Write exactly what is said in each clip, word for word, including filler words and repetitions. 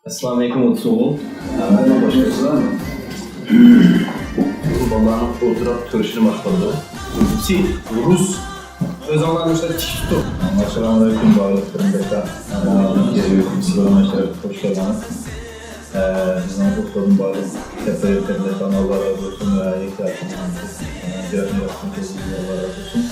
ئەسسالامۇئەلەيكۇم، ئوتتۇز ئوغۇل. ئەمەلدىن باشقا ئىسلام بۇ بالىلارنىڭ ئولتۇراپ تۇرۇشىنى باشقۇرىدۇ. سىز رۇس ئۆزۈڭلارنى شۇنداق تىك تۇتۇپ. ئەسسالامۇئەلەيكۇم، بارلىق قېرىنداشلار. ئەمەلدىن باشقا ئىسلام بۇ بالىلارنىڭ ئولتۇراپ تۇرۇشىنى باشقۇرىدۇ. ئە، بىزنىڭ ئۇستازىمىز بار. كەپتەر كەپتەر ئاللا رازى بولسۇن ۋە يەككە ئاللا رازى بولسۇن.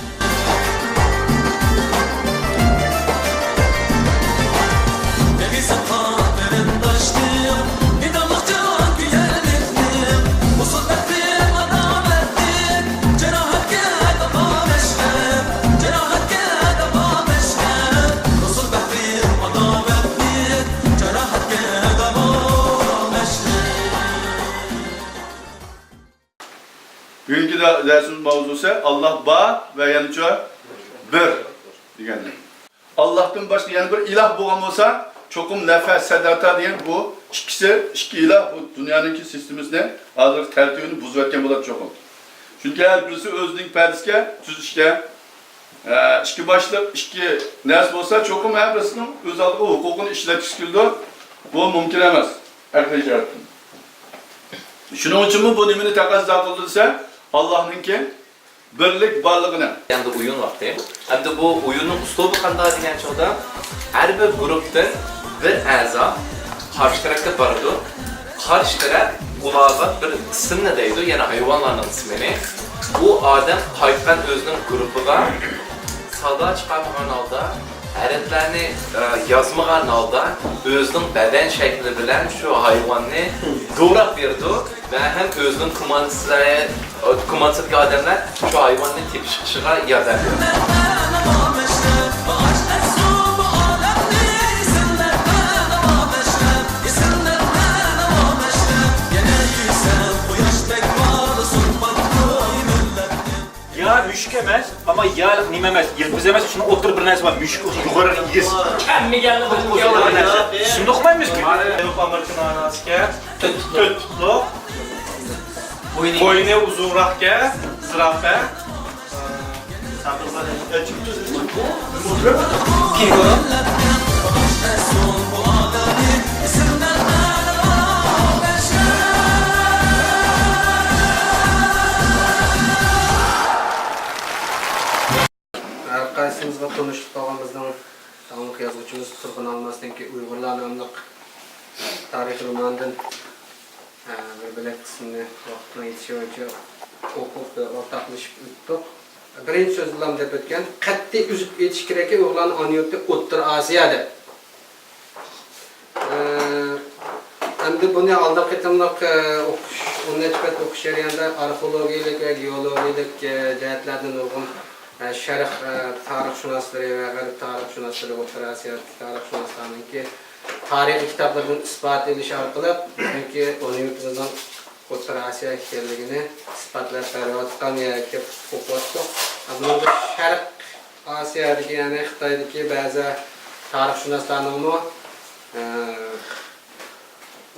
بۈگۈنكى دە-، دەرسىمىز ماۋزۇسى «ئاللا بار ۋە يەنىچۇ بىر» دېگەن. ئاللاھتىن باشقا يەنە بىر ئىلاھ بولغان بولسا، چوقۇم نەفە سەدەتە دېگەن بۇ ئىككىسى، ئىككى ئىلاھ بۇ دۇنيانىڭكى سىستېمىسىنى، ھازىرقى تەرتىپىنى بۇزۇۋەتكەن بولاتتى چوقۇم. چۈنكى ھەر بىرسى ئۆزىنىڭ پەردىسىگە تۈز ئىشكە، ئە، ئىككى باشلىق، ئىككى نەرسە بولسا، چوقۇم ھەر بىرسىنىڭ ئۆز ئالدىغا ھوقۇقىنى ئىشلەتكۈسى كېلىدۇ. بۇ مۇمكىن ئەمەس، ئەقلىي جەھەتتىن. شۇنىڭ ئۈچۈنمۇ بۇ نېمىنى تەقەززا قىلىدۇ دېسە، ئاللاھنىڭكى بىرلىك بارلىقىنى. ئەمدى ئويۇن ۋاقتى. ئەمدى بۇ ئويۇننىڭ ئۇسلۇبى قانداق دېگەن چاغدا، ھەر بىر گۇرۇپتىن بىر ئەزا قارشى تەرەپكە بارىدۇ. قارشى تەرەپ ئۇلارغا بىر ئىسىمنى دەيدۇ، يەنى ھايۋانلارنىڭ ئىسمىنى. ئۇ ئادەم قايتقان ئۆزىنىڭ گۇرۇپپىغا سادا چىقارمىغان ھالدا، ھەرپلەرنى، ئە، يازمىغان ھالدا ئۆزىنىڭ بەدەن شەكلى بىلەن شۇ ھايۋاننى دوراپ بېرىدۇ ۋە ھەم ئۆزىنىڭ كوماندىسى، كوماندىسىدىكى ئادەملەر شۇ ھايۋاننى تېپىپ چىقىشىغا ياردەم بېرىدۇ. يا مۈشۈك ئەمەس، ئەمما يالىق نېمە ئەمەس، يىلپىز ئەمەس، شۇنىڭ ئوتتۇرا بىر نەرسە بار، مۈشۈك يۇقىرى ئېگىز. كەممىگەننى بىلىدىغان بىر نەرسە. شۇنداقمۇ ئەمەسكى؟ مانا ئامېرىكا ماناسىكەن. تۆت، تۆت پۇتلۇق. بوينى، بوينى ئۇزۇنراقكەن، زىراپە. ھەر قايسىمىزغا تونۇشلۇق بولغان بىزنىڭ داڭلىق يازغۇچىمىز تۇرغۇن ئالماسنىڭكى ئۇيغۇرلار ناملىق تارىخىي رومانىدىن، ئە، بىر بۆلەك قىسمىنى ۋاقىتنىڭ يېتىشى بويىچە ئوقۇپ ۋە ئورتاقلىشىپ ئۆتتۇق. بىرىنچى سۆزدىلا دەپ ئۆتكەن، قەتئىي ئۈزۈپ ئېيتىش كېرەككى، ئۇيغۇرلارنىڭ ئانا يۇرتى ئوتتۇرا ئاسىيا دەپ. ئە، ئەمدى بۇنى ئالدىنقى قېتىملىق، ئە، ئوقۇش، ئون نەچچە بەت ئوقۇش جەريانىدا ئارخېئولوگىيەلىك ۋە گېئولوگىيەلىك، ئە، جەھەتلەردىن نۇرغۇن، ئە، شەرق، ئە، تارىخشۇناسلىرى ۋە غەرب تارىخشۇناسلىرى، ئوتتۇرا ئاسىيادىكى تارىخشۇناسلارنىڭكى تارىخىي كىتابلىرىدىن ئىسپات ئېلىش ئارقىلىق بۈگۈنكى ئانا يۇرتىمىزنىڭ ئوتتۇرا ئاسىيا ئىكەنلىكىنى ئىسپاتلاپ بېرىۋاتقان ياكى ئوقۇۋاتتۇق. بۇنىڭدا شەرق ئاسىيادىكى، يەنى خىتايدىكى بەزى تارىخشۇناسلارنىڭمۇ، ئە،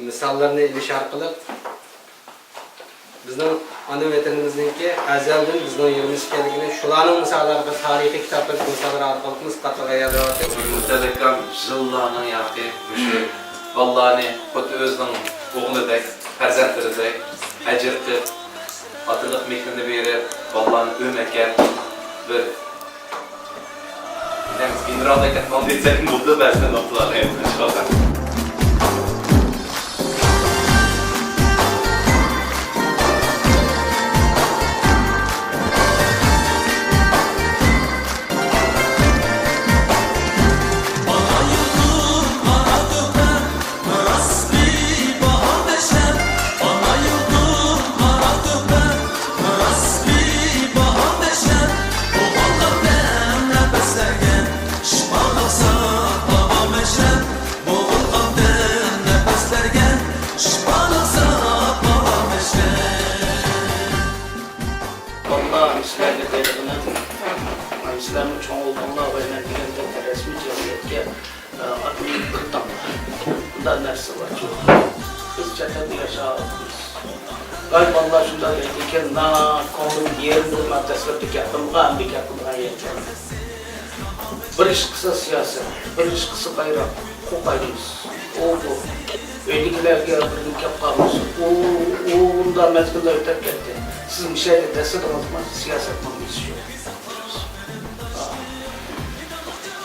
مىساللىرىنى ئېلىش ئارقىلىق بىزنىڭ ئانا ۋەتىنىمىزنىڭكى ئەزەلدىن بىزنىڭ يېرىمىز ئىكەنلىكىنى شۇلارنىڭ مىساللىرىغا، تارىخىي كىتابلىرىدىكى مىساللار ئارقىلىقمۇ ئىسپاتلىغان يەرلەر بار. مۇتەلەككەم يىللارنىڭ ياقى مۇشۇ بالىلارنى خۇددى ئۆزىنىڭ ئوغلىدەك، پەرزەنتلىرىدەك ئەجىر قىلىپ، ئاتىلىق مېھرىنى بېرىپ، بالىلارنى ئۆمەكەپ، بىر نېمە، گېنېرالدەك ئەھۋال دېسەك بولىدۇ، بەزى نۇقتىلارنى ئېيتىشقا. نەرسە بارچۇ. بىز چەت ئەلدە ياشاۋاتىمىز. ۋاي بالىلار شۇنداق دەيدىكەن، نا، كۆڭلۈم يېرىم بولۇپ، مەن دەسلەپتە گەپ قىلمىغان، ئەمدى گەپ قىلىدىغان يەركەن. بىر ئىش قىلسا سىياسەت، بىر ئىش قىلسا بايراق، قوقايمىز. ئۇ بۇ. ئۆيدىكىلەرگە بىر گەپ قالمىسۇن. ئۇ، ئۇ ئۇنداق مەزگىلدە ئۆتۈپ كەتتى. سىز مۇشۇ يەردە دەسسىدىڭىزمۇ، سىياسەتنىڭ ئىزى يوق.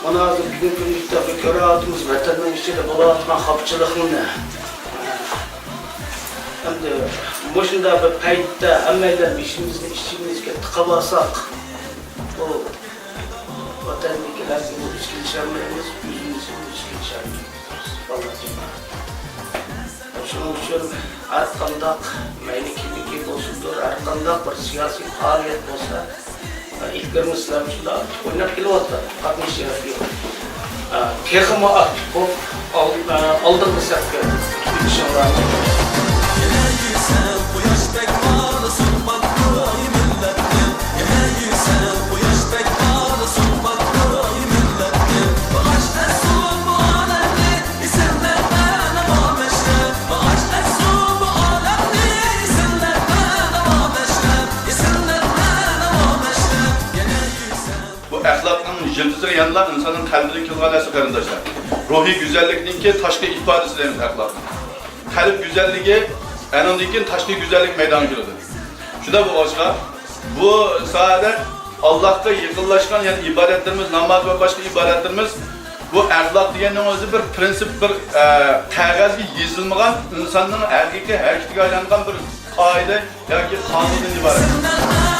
مانا ھازىر بۈگۈنكى كۈندە كۆرۈۋاتىمىز، ۋەتەننىڭ ئىچىدە بولۇۋاتقان خاپىچىلىقنى. ئەمدى مۇشۇنداق بىر پەيتتە ھەممەيلەن بېشىمىزنى ئىچىمىزگە تىقىۋالساق، بۇ ۋەتەندىكىلەرگىمۇ ئىچ كېلىشەلمەيمىز، ئۆزىمىزگىمۇ ئىچ كېلىشەلمەيمىز. بالىلار جېنىم. شۇنىڭ ئۈچۈن ھەر قانداق، مەيلى كىمنىڭكى بولسۇندۇر، ھەر قانداق بىر سىياسىي پائالىيەت بولسا، ئىلگىرىمۇ سىلەر مۇشۇنداق ئاكتىپ ئويناپ كېلىۋاتىدۇ، قاتنىشىۋاتىدۇ. تېخىمۇ ئاكتىپ بولۇپ، ئال-، ئالدىنقى سەپكە ئۆتۈشۈڭلارنى بۇ ئەخلاقنىڭ يىلتىزىغا يەنىلا ئىنساننىڭ قەلبىدىن كېلىدىغان نەرسە، قېرىنداشلار. روھىي گۈزەللىكنىڭكى تاشقى ئىپادىسى دەيمىز ئەخلاق. قەلب گۈزەللىكى، ئەنىڭدىن كېيىن تاشقى گۈزەللىك مەيدانغا كېلىدۇ. شۇنداق بولغاچقا، بۇ ساھەدە ئاللاھقا يېقىنلاشقان، يەنى ئىبادەتلىرىمىز، ناماز ۋە باشقا ئىبادەتلىرىمىز، بۇ ئەخلاق دېگەننىڭ ئۆزى بىر پرىنسىپ، بىر، ئە، قەغەزگە يېزىلمىغان، ئىنساننىڭ ھەقىقىي ھەرىكىتىگە ئايلانغان بىر قائىدە ياكى قانۇندىن ئىبارەت.